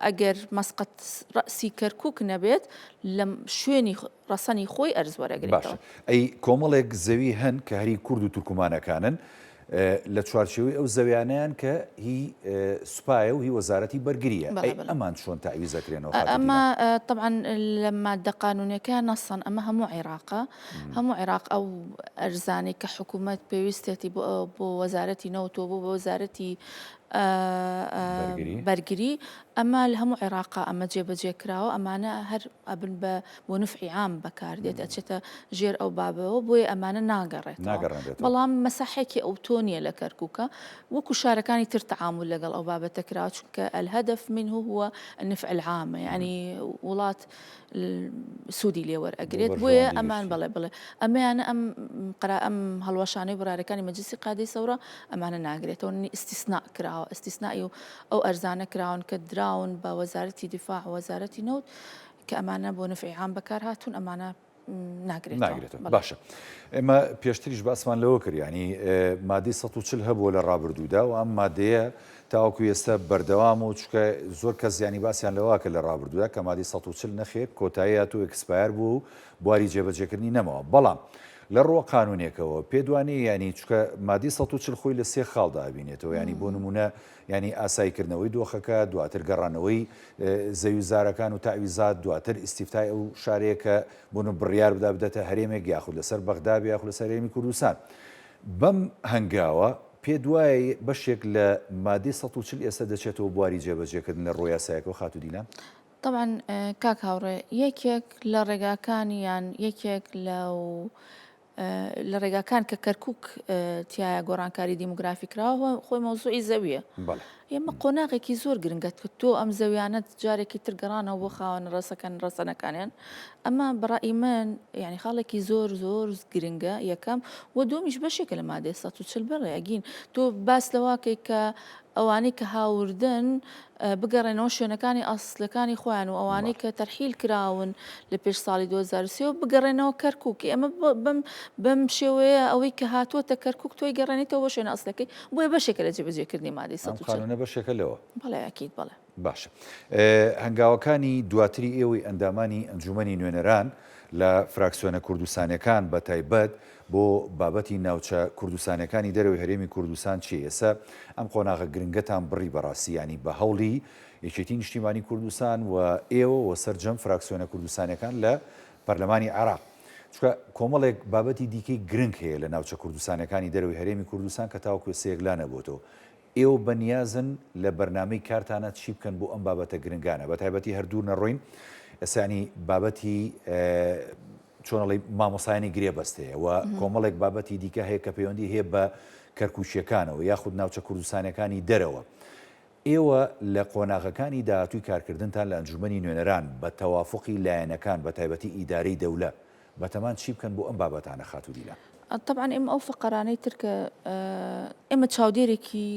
ئەگەر مەسقەت ڕەئسی کەرکوک نەبێت لە شوێنی ڕەسەنی خۆی ئەرز وەرەگرێتەوە. باشە ئەی کۆمەڵێک زەوی هەن کە هەری کورد و تورکمانەکانن لە چوارچێوەی ئەو زەویانەیان کە هی سوپایە و هی وەزارەتی بەرگرییە بەڵێ ئەی بەڵێ. ئەمان چۆن تەعویز ئەکرێنەوە خاتوو ئەمە دیلان؟ تەبعەن لە ماددە قانوونیەکە نەسەن ئەمە هەموو عێراقە هەموو عێراق ئەو ئەرزانەی کە حکوومەت پێویستێتی بۆ بۆ وەزارەتی نەوت و بۆ وەزارەتی بەرگری. بەرگری ئەمە لە هەموو عێراقا ئەمە جێبەجێ کراوە ئەمانە هەر ئەبن بە بۆ نفعی عام بەکار دێت ئەچێتە ژێر ئەو بابەوە بۆیە ئەمانە ناگەڕێتەوە ناگەڕێنرێتەوە. بەڵام مەساحێکی ئەوتۆ نییە لە کەرکووکە وەکو شارەکانی تر تەعامول لەگەڵ ئەو بابەتە کراوە چونکە الهدف منه هو النفع العام یعنی وڵات سوودی لێ بۆ وەرئەگرێت بۆیە بەرژەوەندی ئەمان گشتی. بەڵێ بڵێ ئەمەیانە ئەم قەرا ئەم هەڵوەشانەی بڕارەکانی مەجلیسی قادەی سەورە ئەمانە ناگرێتەوە ئیستیسنا کراوە ئیستیسنائی و ئەو ئەرزانە کراون کە دراون بە وەزارەتی دیفاع و وەزارەتی نەوت کە ئەمانە بۆ نفعی عام بەکار هاتوون ئەمانە ناگرێتەوە. ناگرێتەوە باشە ئێمە پێشتریش باسمان لەوە کرد ینی مادەی 140 هەبووە لە ڕابردوودا و ئەم مادەیە تاوەکو ئێستا بەردەوام و چکە زۆر کەس زیانی باسییان لەوە کە لە ڕابردوودا کە مادەی 140 نەخێر کۆتایی هاتوو expire بوو و بواری جێبەجێکردنی نەماوە بەڵام لە ڕووە قانونێکەوە پێدوانێ ینی چکە مادەی 140 خۆی لە سێ خاڵدا ئەبینێتەوە ینی بۆ نمونە یانی ئاساییکردنەوەی دۆخەکە، دواتر گەڕانەوەی زەوی و زارەکان و تەعویزات، دواتر ئیستیفتای ئەو شارەیە کە بۆ نمونە بڕیار بدا بداتە هەرێمێک یاخود لەسەر بەغدا بێ یاخود لەسەر هەرێمی کوردستان. بەم هەنگاوە پێت وایە بەشێک لە مادەی 140 ئێستا دەچێتەوە بواری جێبەجێکردن لە ڕووی یاسایەکەوە خاتوو دیلان؟ تەبعەن کاک هاوڕێ یەکێک لە ڕێگاکانی یان یەکێک لە لە ڕێگاکان کە کەرکک تایە گۆڕانکاری دیموگرافی کراوە خۆی مەوزوعی زەویە ئێمە قۆناغێکی زۆر گرنگە کە تۆ ئەم زەویانەت جارێکی تر گەڕانەوە بۆ خاوەن ڕەسەکەن ڕەسەنەکانیان ئەمە بەڕای من یعنی خاڵێکی زۆر زۆر گرنگە یەکەم و دومیش بەشێکە لە مادەی 140 بەڵێ ئەگین تۆ باس لەواکەی کە ئەوانەی کە هاوردن بگەڕێنەوە شوێنەکانی ئەسلەکانی خۆیان و ئەوانەی کە تەرحیل کراون لە پێش ساڵی 2023 و بگەڕێنەوە کەرکک ئێمە بەم بەم شێوەیە ئەوەی کە هاتووەتە کەرکک تۆی گەڕێنیتەوە بۆ شوێنە ئەسلەکەی بۆیە بەشێکە لە جێبەجێکردنی مادەی 140 قانونە بەشێکە لەوە. بەڵێ ئەکید بەڵێ. باشە هەنگاوەکانی دواتری ئێوەی ئەندامانی ئەنجومەنی نوێنەران لە فراکسیۆنە کوردستانیەکان بە تایبەت بۆ بابەتی ناوچە کوردستانیەکانی دەرەوەی هەرێمی کوردستان چیە ئێسە ئەم قۆناغە گرنگەتان بڕی بەڕاستی یانی بە هەوڵی یەکێتی نیشتیمانی کوردستان و ئێوە و سەرجەم فراکسیۆنە کوردستانیەکان لە پەرلەمانی عێراق چونکە کۆمەڵێک بابەتی دیکەی گرنگ هەیە لە ناوچە کوردستانیەکانی دەرەوەی هەرێمی کوردستان کە تاوەکو ئێستا یەکلا نەبووەتەوە ئێوە بەنیازن لە بەرنامەی کارتانا چی بکەن بۆ ئەم بابەتە گرنگانە بەتایبەتی هەر دوور نەڕۆین ئێستا ینی بابەتی چۆن ئەڵێی مامۆستایانی گرێبەست هەیە و کۆمەڵێک بابەتی دیکە هەیە کە پەیوەندی هەیە بە کەرکوکییەکانەوە یاخود ناوچە کوردستانیەکانی دەرەوە ئێوە لە قۆناغەکانی داهاتووی کارکردنتان لە ئەنجومەنی نوێنەران بە تەوافوقی لایەنەکان بە تایبەتی ئیدارەی دەولە بەتەمان چی بکەن بۆ ئەم بابەتانە خاتوو دیلان؟ تەبعەن ئێمە ئەو فەقەرانەی تر کە ئێمە چاودێرێکی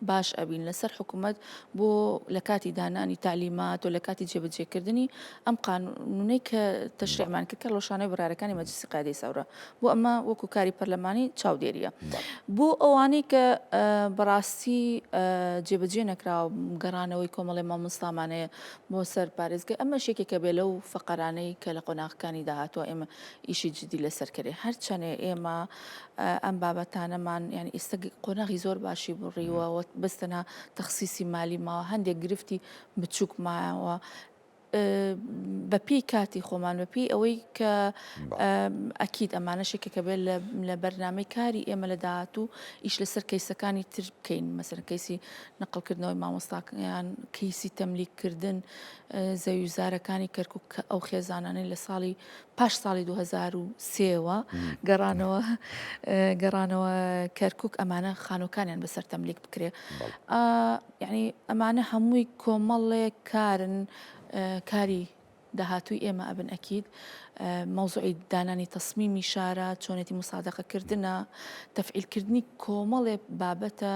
باش ئەبین لەسەر حکوومەت بۆ لە کاتی دانانی تەعلیمات و لە کاتی جێبەجێکردنی ئەم قانونەی کە تەشریعمان کرد کە ڵۆشانەی بڕیارەکانی مەجلیسی قیادەی سەورە بۆ ئەمە وەکو کاری پەرلەمانی چاودێریە بۆ ئەوانەی کە بەڕاستی جێبەجێ نەکراوە گەڕانەوەی کۆمەڵی مامۆستامانەیە بۆ سەر پارێزگای ئەمەش یەکێکە بێ لەو فەقەرانەی کە لە قۆناغەکانی داهاتووە ئێمە ئیشی جدی لەسەر کەرێ هەرچەنێ ئێمە ئەم بابەتانەمان یعنی ئێستا قۆناغی زۆر باشی بڕیوە و بەس تەنها تەخسیسی مالی ماوە هەندێک گرفتی بچووک مایەوە بە پێی کاتی خۆمان بە پێی ئەوەی کە ئەکید ئەمانە شێکێکە بێت لە بەرنامەی کاری ئێمە لە داهاتوو ئیش لەسەر کەیسەکانی تر بکەین مەسەر کەیسی نەقڵکردنەوەی مامۆستاکان کەیسی تەملیککردن زەوی و زارەکانی کەرکک کە ئەو خێزانانەی لە ساڵی پاش ساڵی 2023ەوە گەڕانەوە گەڕانەوە کەرکک ئەمانە خانوەکانیان بەسەر تەملیک بکرێ یعنی ئەمانە هەمووی کۆمەڵێک کارن کاری داهاتووی ئێمە ئەبن ئەکید مەوزوعی دانانی تەسمیمی شارە، چۆنێتی موسادەقە کردنە، تەفعیل کردنی کۆمەڵێ بابەتە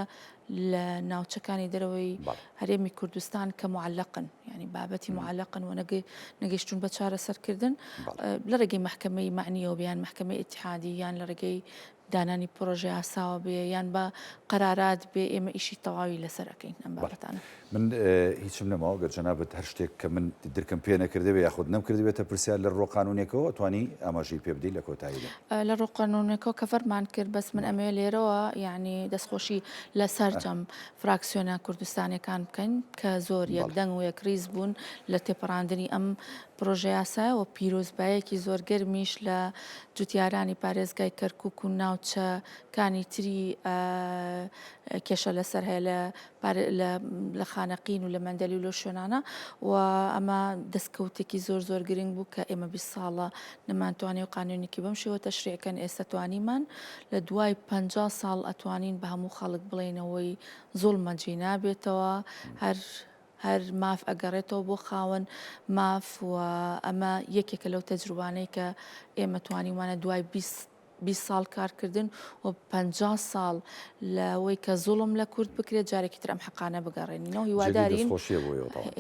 لە ناوچەکانی دەرەوەی هەرێمی کوردستان کە معلقن یعنی بابەتی معلقن و نەگەیشتون بە چارەسەرکردن لە ڕێگەی مەحکەمەی مەعنیەوە بیان مەحکەمەی ئیتحادی یان لە ڕێگەی دانانی پڕۆژە یاساوە بێ یان بە قەرارات بێ ئێمە ئیشی تەواوی لەسەر ئەکەین ئەم بابەتانە. من هیچم نەماوە گەر جەنابت هەر شتێک کە من درکم پێ نەکردبێ یاخود نەمکردبێتە پرسیار لە ڕووە قانوونێکەوە ئەتوانی ئاماژەی پێ بدەی لە کۆتاییدا. لە ڕووە قانوونێکەوە کەڤەرمان کرد بەس من ئەمەوێ لێرەوە یانی دەستخۆشی لە سەرجەم فراکسیۆنە کوردستانیەکان بکەین کە زۆر یەک دەنگ و یەک ڕیز بوون لە تێپەڕاندنی ئەم پڕۆژەیاسایە و پیرۆزبایەکی زۆر گەرمیش لە جوتیارانی پارێزگای کەرکوک و ناوچەکانی تری کێشە لەسەر هەیە لە لە خانەقین و لە مەندەلی و لەو شوێنانە و ئەمە دەستکەوتێکی زۆر زۆر گرنگ بوو کە ئێمە 20 ساڵە نەمانتوانی و قانونێکی بەم شێوە تەشریعکەن ئێستا توانیمان لە دوای 50 ساڵ ئەتوانین بە هەموو خەڵک بڵێنەوەی زوڵمە جێ نابێتەوە هەر هەر ماف ئەگەڕێتەوە بۆ خاوەن ماف و ئەمە یەکێکە لەو تەجروبانەی کە ئێمە توانیومانە دوای 20 ساڵ کارکردن و 50 ساڵ لەوەی کە زوڵم لە کورد بکرێت جارێکی تر ئەم حەقانە بگەڕێنینەوە. هیوادارین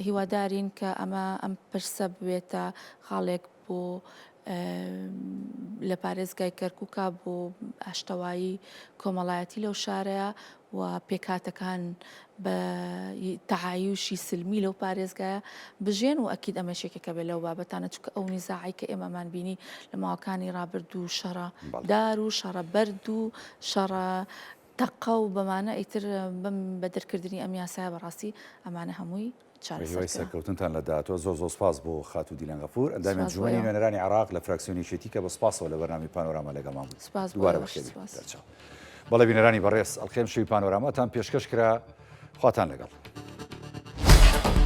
هیوادارین کە ئەمە ئەم پرسە ببێتە خاڵێک بۆ لە پارێزگای کەرکووکە بۆ ئاشتەوایی کۆمەڵایەتی لەو شارەیە و پێکهاتەکان بە تەعایوشی سلمی لەو پارێزگایە بژێن و ئەکید ئەمەش یەکێکە بێت لەو بابەتانە چونکە ئەو نیزاعەی کە ئێمەمان بینی لە ماوەکانی ڕابردوو شەڕە دار و شەڕە بەرد و شەڕە تەقە و بەمانە ئیتر بەم بە دەرکردنی ئەم یاسایە بەڕاستی ئەمانە هەمووی بە هیوای سەرکەوتنتان لە داهاتووە. زۆر زۆر سپاس بۆ خاتوو دیلان غەفور، ئەندامی ئەنجومەنی نوێنەرانی عێراق لە فراکسیۆنی یەکێتی کە بە سپاسەوە لە بەرنامەی پانۆراما لەگەڵمان بوویت. دووبارە بەخێربێن. دەرچاو. بەڵێ بینەرانی بەڕێز، ئەڵقەی ئەمشەوی پانۆراماتان پێشکەش کرا. خواتان لەگەڵ.